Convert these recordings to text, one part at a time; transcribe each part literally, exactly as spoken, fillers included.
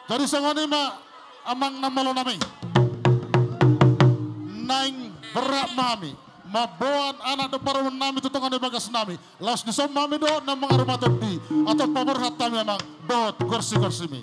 Jadi songon i ma amang na malo nami. Naeng berhat ma hami mamboan anak dohot parumaen nami tu tonga ni bagas nami. Laos dison ma hami dohot na mangarumatonni. Antong paborhat hami amang dohot gorsi-gorsimi.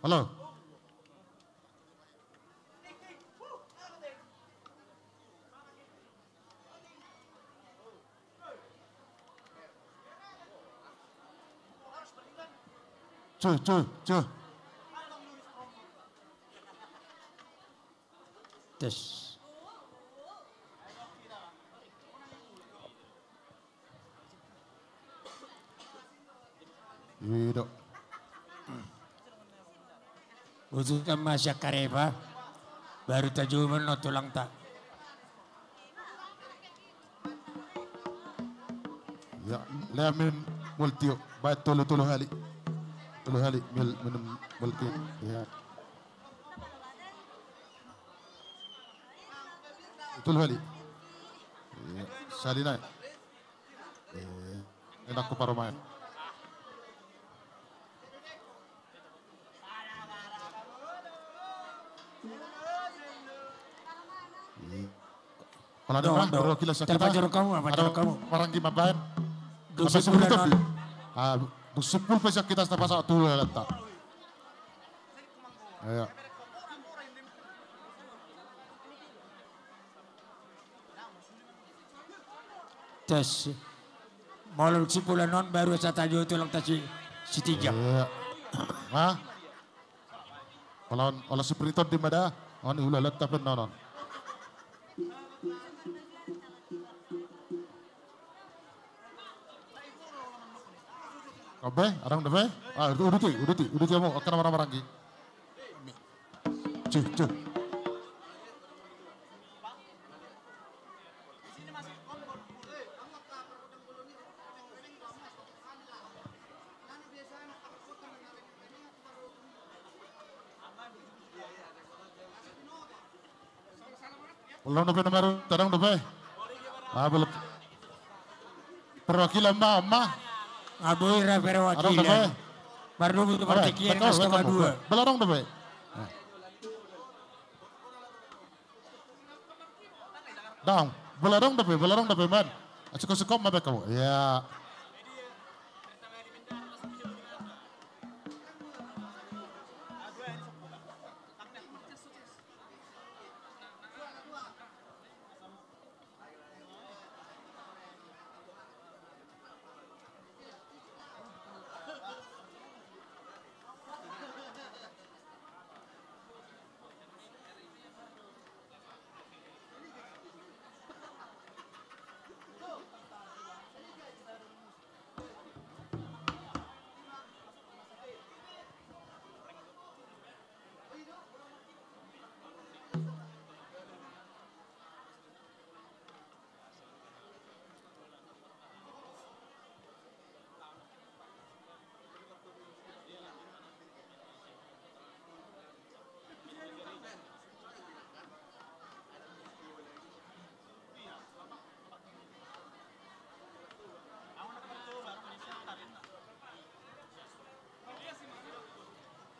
Halo. Cuh, cuh, cuh. Tes. I do. Utusan ma sian Karepa, baru tajou ma on tulangta. Ya, lea minum multi, baen tolu, tolu hali. Tolu hali minum multi. Ya. Tolu hali. Ya, sahali nai. Eh, enak ko parumaen. Kalau ada orang berwakilan sakit, terpajur kamu, apa ada terpajur kamu? Maranggi mambaen. Dua puluh sepuluh sepuluh ton. Ah, dua puluh sepuluh pe sakit, tas tapasa tu leleta. Iya. Tes. Molo sipulan on baru asa tajou tulangta si, si Tijak. Iya. Hah? Lawan olah si Priton di mada, on hula lenta pen nonon. Obe, adong dope? Ah, uduti, uduti, uduti hamu, angka na marhahamaranggi. Cih, cih. Adong dope nomor, adong dope. Ah, belum. Perwakilan ma, ma. Aboi ra perwakilan. Adong dope. Baru dulu tu partingkian, setengah dua. Belum adong dope. Adong, belum adong dope, belum adong dope, man. Asiko-siko ma baen hamu. Iya.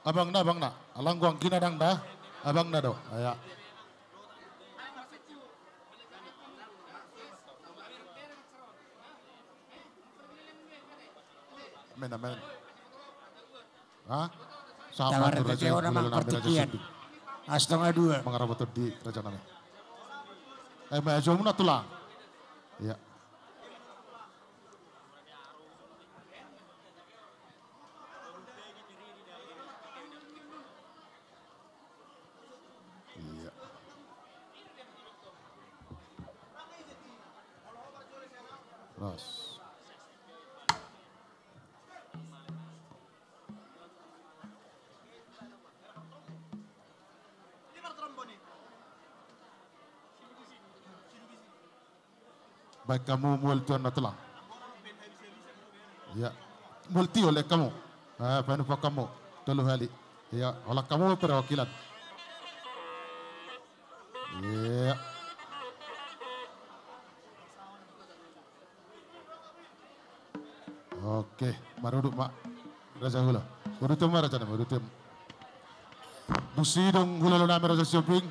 Abangna, abangna. Alanggu anggina dang da. Abangna do. Aya. Amen, amen. Ha? Sama tu raja i, hulahula nami raja Siping. Setengah dua. Mangarapot di raja nami. Eh, ma ajo muna tulang. Iya. Iya. Los. Baen hamu mual tiona tulang. Iya. Mual tio lek hamu. Eh, panumpang hamu. Tolu hali. Iya, holan hamu perwakilan. Iya. Oke, marudut ma. Raja hula. Uduti ma raja nami, uduti. Dung sidung hulahula nami raja Siping.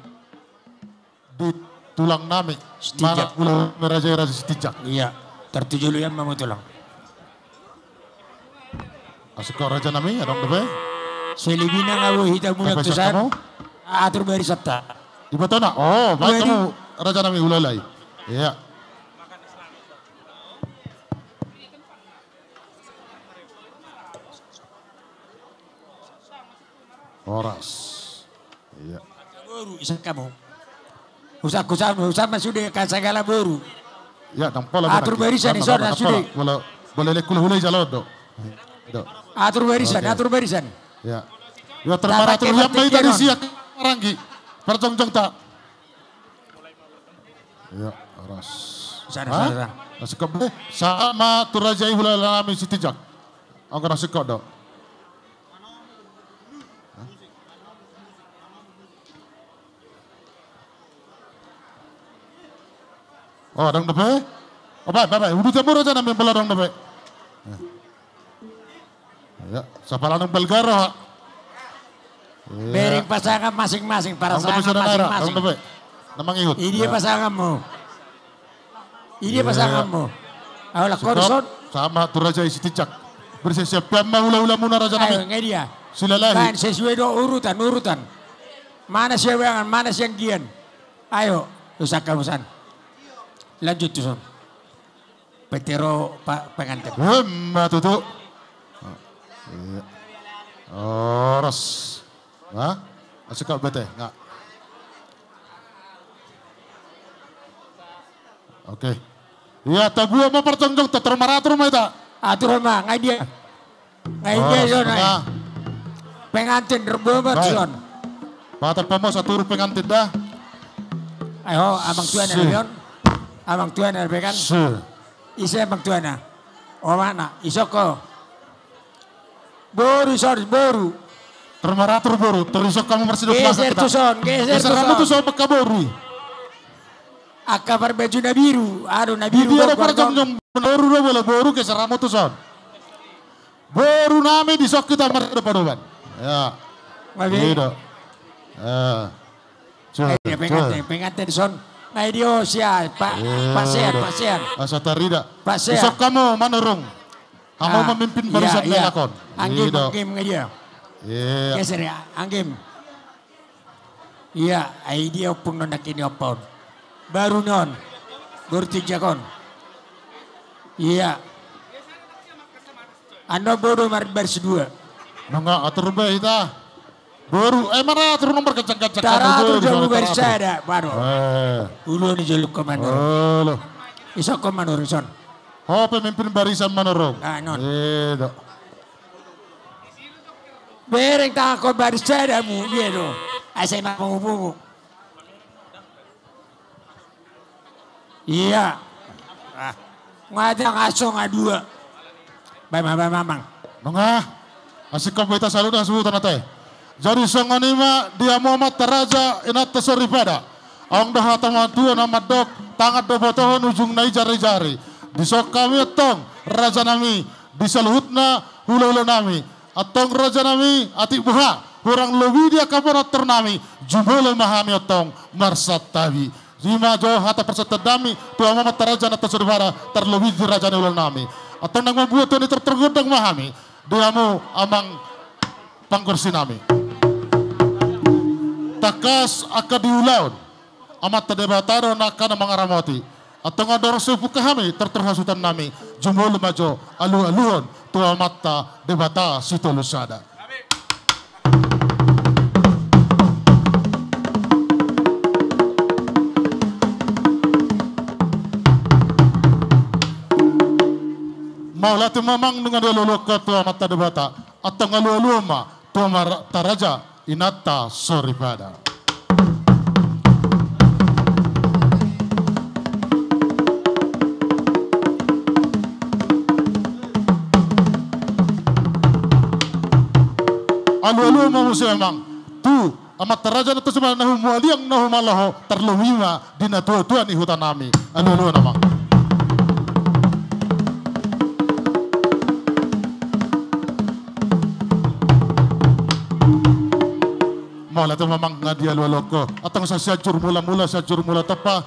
Di tulang nami. Sitinjak. Mana hulahula nami raja i raja Sitinjak. Iya. Tartuju luyan mamu tulang. Asik kau raja nami, adong dope. Selebihna nga boi hita mulak tu san. Atur barisanta. Di batona. Oh, baik kamu raja nami hulahula i. Iya. Horas. Iya. Boru, isak hamu. Usak, usak, usak ma sude angka sagala boru. Iya, dang pola. Atur barisan i, sona sude. Bola, bola lek hulahula i jalo do. Atur barisan, atur barisan. Iya. Iya, termaratur. Tata kepala hita di siak maranggi. Parjongjongta. Iya, horas. Sana, sana, sana. Asik kau be. Sama tu raja i hulahula nami Sitinjak. Anggo na asik kau do. Oh, adong dope. Oh, baik, baik, baik. Uduti hamu raja nami molo adong dope. Iya, sapalanung balgaro. Iya. Bereng pasangan masing-masing, pasangan masing-masing. Adong dope. Na mangihut. Idia pasanganmu? Idia pasanganmu? Ayo, laho do son. Sama tu raja i Sitinjak. Bersiap-siap pe ma hulahula muna raja nami. Ayo, nga dia. Silalahi. Baen sesuai do urutan, urutan. Mana siabangan, mana sianggian. Ayo, usak hamu san. Lanjut tu son. Petero pa-, pengantin. Emma tutu. Iya. Horas. Ha? Sikap bete, nga. Oke. Ia, tabuat ma parjongjongta, tor maratur ma hita. Atur ma, nga dia. Nga dia, oh, son, ai. Pengantin, ro, bobat, baik, son. Patap pamos atur pengantin da. Ayo, amang tuana, si. Leon. Amang tuana, bekan. Si. Ise amang tuana? O, mana? Isoko. Boru, son, boru. Tor maratur boru, tor isok hamu marsidohot. Geser tu son, geser tu son. Geser hamu tu son, pangka boru. Angka parbaju na biru, aduh, na biru. Di dia do parjongjong boru do, bola boru, geser hamu tu son. Boru nami, di son hita marsidohot padoman. Ya. Nga be. Iya do. Ya. Cek, eh, pengantin, cek. Pengantin son. Nga dia, o, sia, pa-, iya, pasean, do. Pasean. Asa tarida. Pasean. Isok hamu, Manurung. Hamu, ah, memimpin, iya, barisan, iya, na elak on. Anggim, iya do. Anggim, nga dia. Iya. Geser ya, anggim. Iya, ai dia ompung non, nangkin ni ompung. Baru non. Baru tinjak on. Iya. Annon boru mar-, baris dua. Nunga atur be hita. Boru, eh, mana atur nomor kencang-kencang. Tara atur boru, jamu baris sada, baru. Eh. Ulu ni joluk komando. Ulu. Isok komando, son. Ho, pemimpin barisan, Manurung. Ah, non. Iya do. Bereng tangan ko baris sada mu, iya do. Asa ima pungu-pungu. Iya. Ah. Nga dia, nga so, nga dua. Baen ma, baen ma, amang. Nunga. Asing kau beta saluda suhutan ate. Jadi songon i ma di hamu amanta raja, inanta soripada. Adong do hata na tua na mandok, tangan do botohon, ujungna i jari-jari. Di son hami antong, raja nami, di saluhutna hula-hula nami. Antong raja nami, atik boha, hurang lobi di angka panortor nami, jumolo ma hami antong marsantabi. I ma jo hata parsantabion nami tu hamu amanta raja, inanta soripada, tarlobi di raja ni hulahula nami. Antong naeng mambuat hami tor-, targondang ma hami di hamu amang panggursik nami. Tangkas angka di ulaon, Amanta Debata do angka na mangaramoti. Antong andorang so pungka hami, tor-, tor hasuhuton nami, jumolo ma jo alu-aluhon tu Amanta Debata Sitolu Sada. Mauliate ma amang, nunga dialu-aluhon tu Amanta Debata. Antong alu-aluhon ma tu amanta raja, inanta soripada. Alu-aluhon ma muse amang tu amanta raja, inanta soripada, na humaliang na humaloho, tarlobi ma di natua-tua ni huta nami. Alu-aluhon amang. Mauliate ma amang, nga dialu-aluhon ho. Antong sai Sianjur Mula-mula, Sianjur Mula Tompa,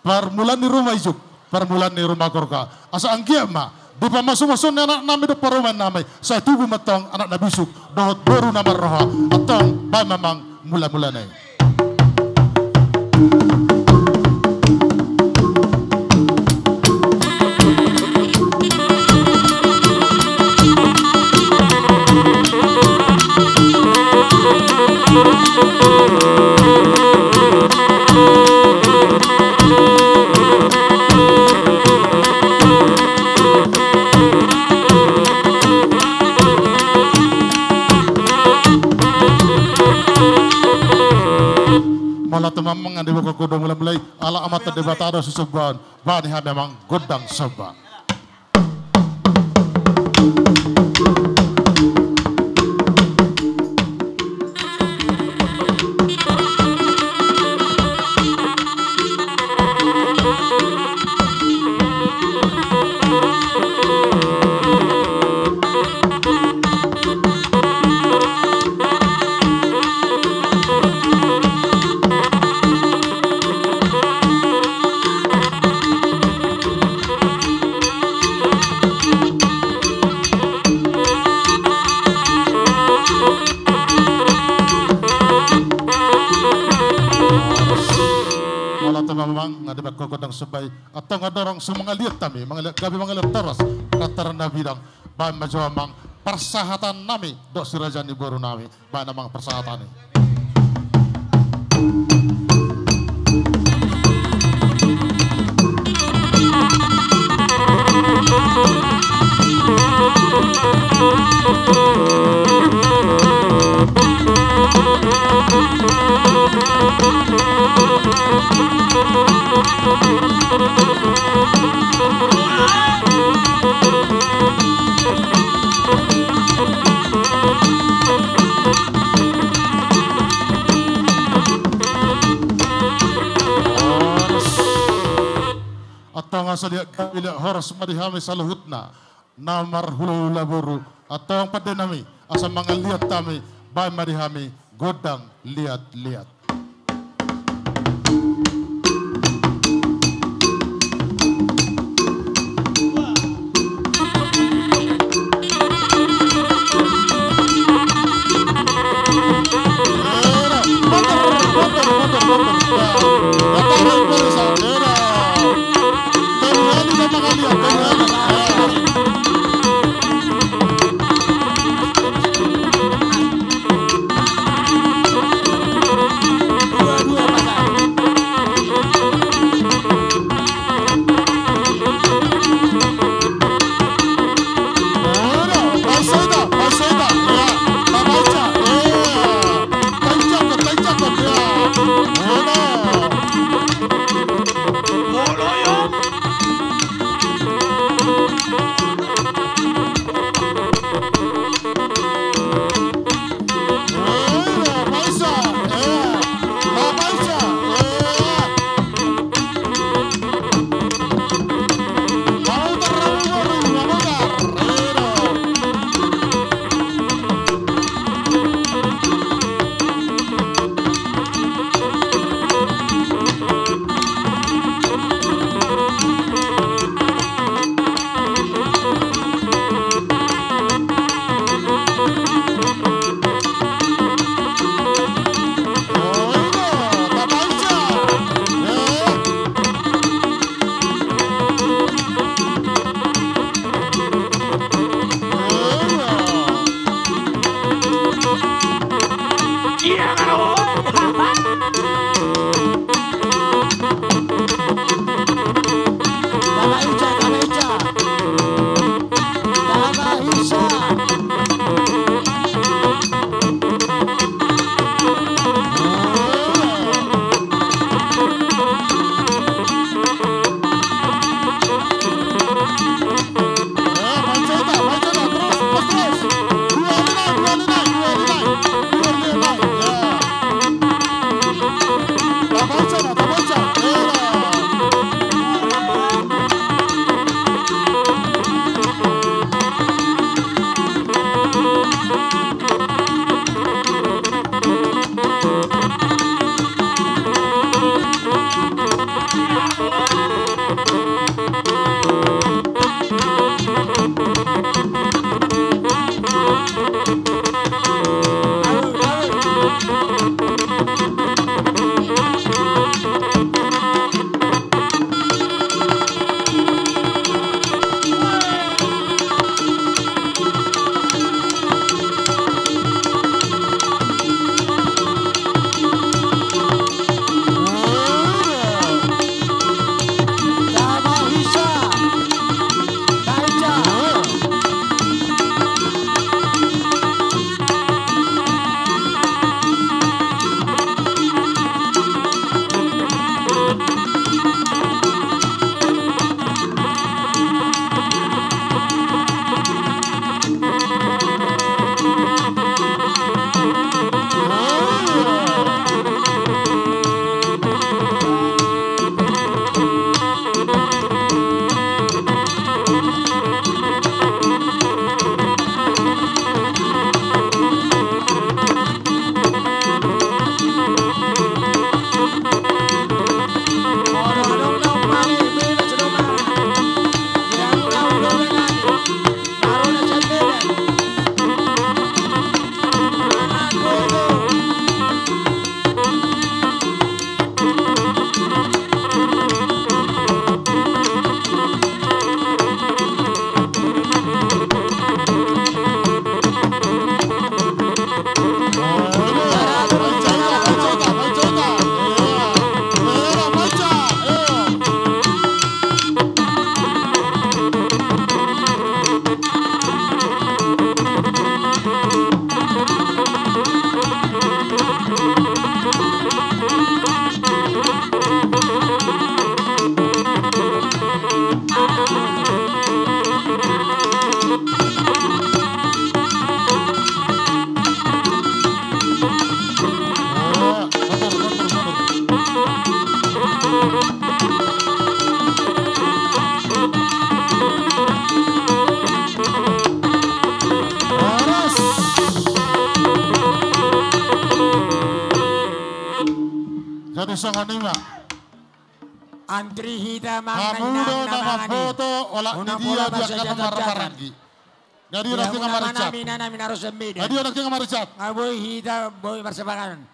parmulaan ni ruma ijuk, parmulaan ni ruma gorga. Asa anggiat ma dipamasu-masu ni anak nami dohot parumaen nami, sai tubu ma antong anak na bisuk dohot boru na marroha. Antong baen ma amang mula-mulana i. Mauliate ma amang, nga diboan ho gondang mula-mula i, ala Amanta Debata do sisombaon. Baen hami amang gondang somba. Mauliate ma amang, nga diboan ho gondang somba i. Antong andorang so mangaliat hami, mangaliat gabe, mangaliat horas, na tarnabidang, baen ma jo amang parsahatan nami dohot si raja ni boru nami. Baen amang parsahatan i. Antong asa liat gabe liat horas ma di hami saluhutna na marhulahula boru. Antong pandenami, asa mangan liat hami, baen ma di hami gondang liatliat. Jadi songon i ma. Antri hita, amang. Hamu do na mamboto olat di dia di angka na marhahamaranggi. Jadi olat di dia na marhahamaranggi. Jadi olat di dia na marhahamaranggi.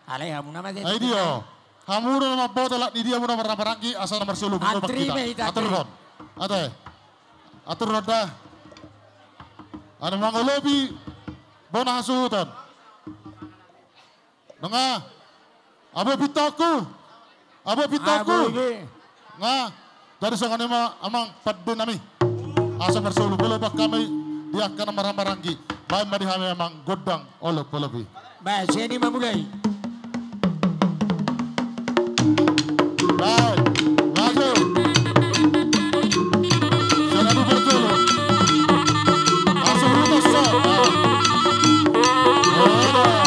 Hamu do na mamboto olat di dia muna marhahamaranggi, asa na marsolu muna. Antri ma hita, antri. Aturhon. Ate. Aturhon da. Anu mangolopi bona hasuhuton. Nunga. Aboa pintongku. Aboa pintongku. Aboa i be. Nga. Jadi songon i ma, amang, pande nami. Asa marsolu molo baen hami di angka na marhahamaranggi. Baen ma di hami, amang, gondang olopolopi. Baen, sian i ma mulai. Baen, maju. Sian i ma parjolo. Langsung rutas, so. Ah. Oh. Oh.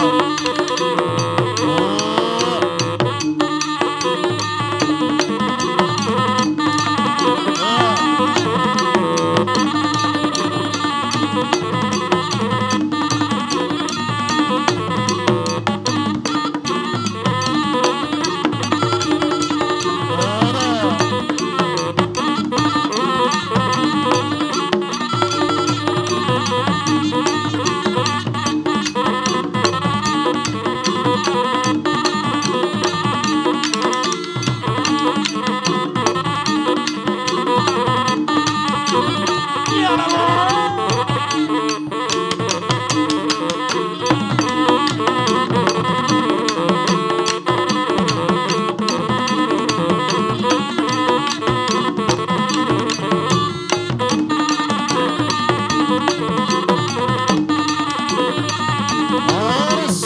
Horas.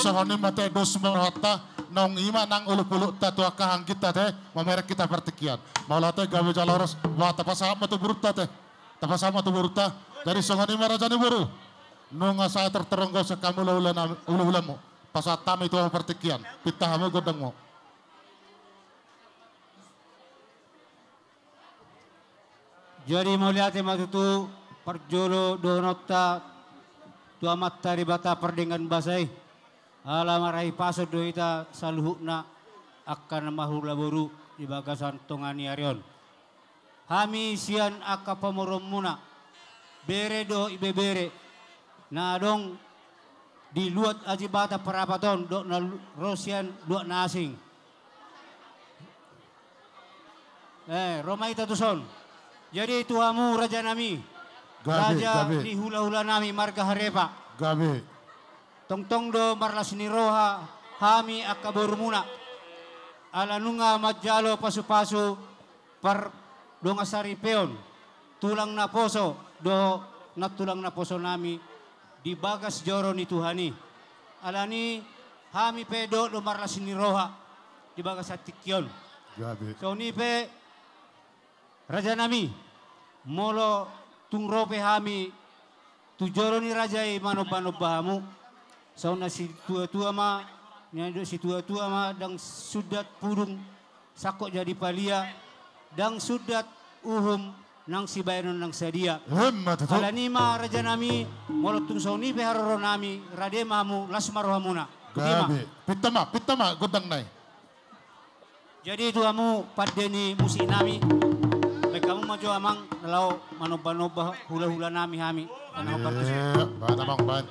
Songon i ma ate dos ma rohanta, nang i ma nang olopolonta tu angka angginta ate, mamereng hita partingkian. Mauliate, gabe jala horas, ba tapasahat ma tu borunta ate. Tapasahat ma tu borunta. Jadi songon i ma raja ni boru. Nunga sae tortor, nunga sae hamu hulahula nami, hulahulamu. Pasahat hami tu hamu partingkian. Pinta hamu gondangmu. Jadi mauliate ma tutu parjolo dohononta tu Amanta Debata pardenggan basa i. Ala marhahipason do hita saluhutna angka na marhula boru di bagasan tonga ni ari on. Hami sian angka pamoruonmuna, bere dohot ibebere, na adong di luat Aji Batam Parapat on, dohot na lu-, ro sian luat na asing. Eh, ro ma hita tuson. Jadi tu hamu raja nami, gabe, raja gabe, ni hulahula nami marga Harepa. Gabe. Tongtong do marlas ni roha hami angka borumuna. Ala nunga manjalo pasupasu pardongan saripeon, tulang naposo dohot nantulang naposo nami di bagas joro ni Tuhan i. Alani hami pe dohot do marlas ni roha di bagasan tingki on. Gabe. Songon i pe raja nami, molo tung ro pe hami tu joro ni raja i manombanomba hamu, songon na situatua ma, na nidok situatua ma, ndang sundat pudung sangkot jadi palia, ndang sundat uhum nang sibahenon nang sadia. Emma tutu. Alani ma raja nami, molo tung songon i pe haroro nami, rade ma hamu, las ma rohamuna. Gabe. Pinta ma, pinta ma gondang nai. Jadi tu hamu pande ni musik nami, baen hamu ma jo amang, na laho manombanomba hulahula nami hami. Tanah obat tu si. Iya, baen amang, baen.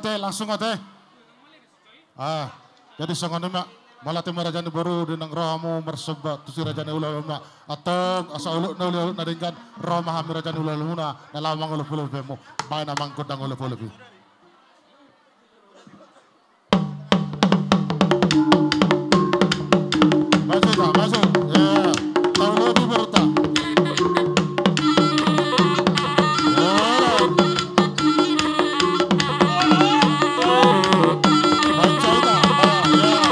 Te, langsung ate. Ah, jadi songon i ma, mauliate ma raja ni boru, di na ro hamu marsomba tu si raja ni ulaon ma. Antong asa olopna uli, olopna denggan, ro ma hami raja ni ulaonmuna, na laho mangolopolopi hamu. Baen amang gondang olopolopi. Masuk, Pak, masuk. Ya, tahu lebih baru tak? Ya. Baik, cerita. Ah, ya.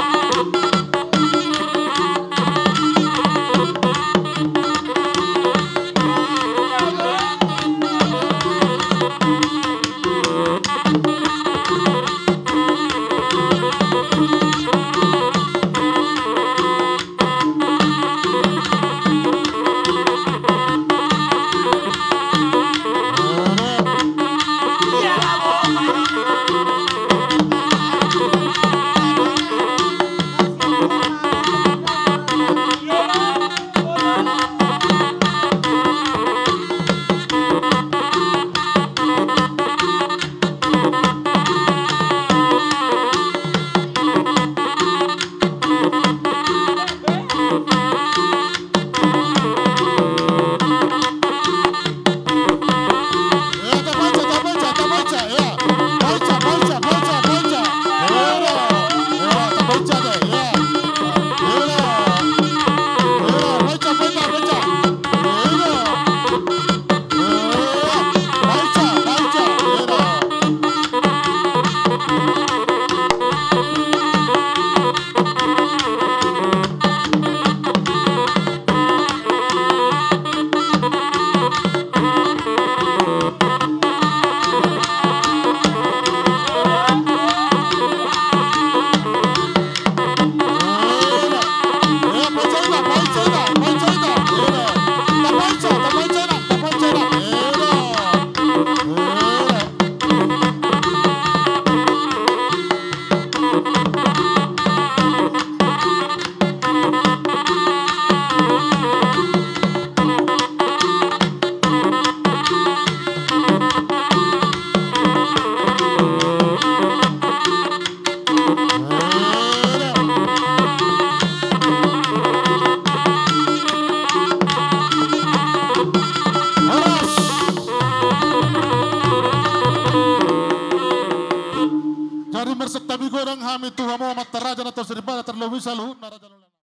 Jadi marsantabi godang hami tu hamu amanta raja na tonsi Debata, tarlobi saluhutna raja.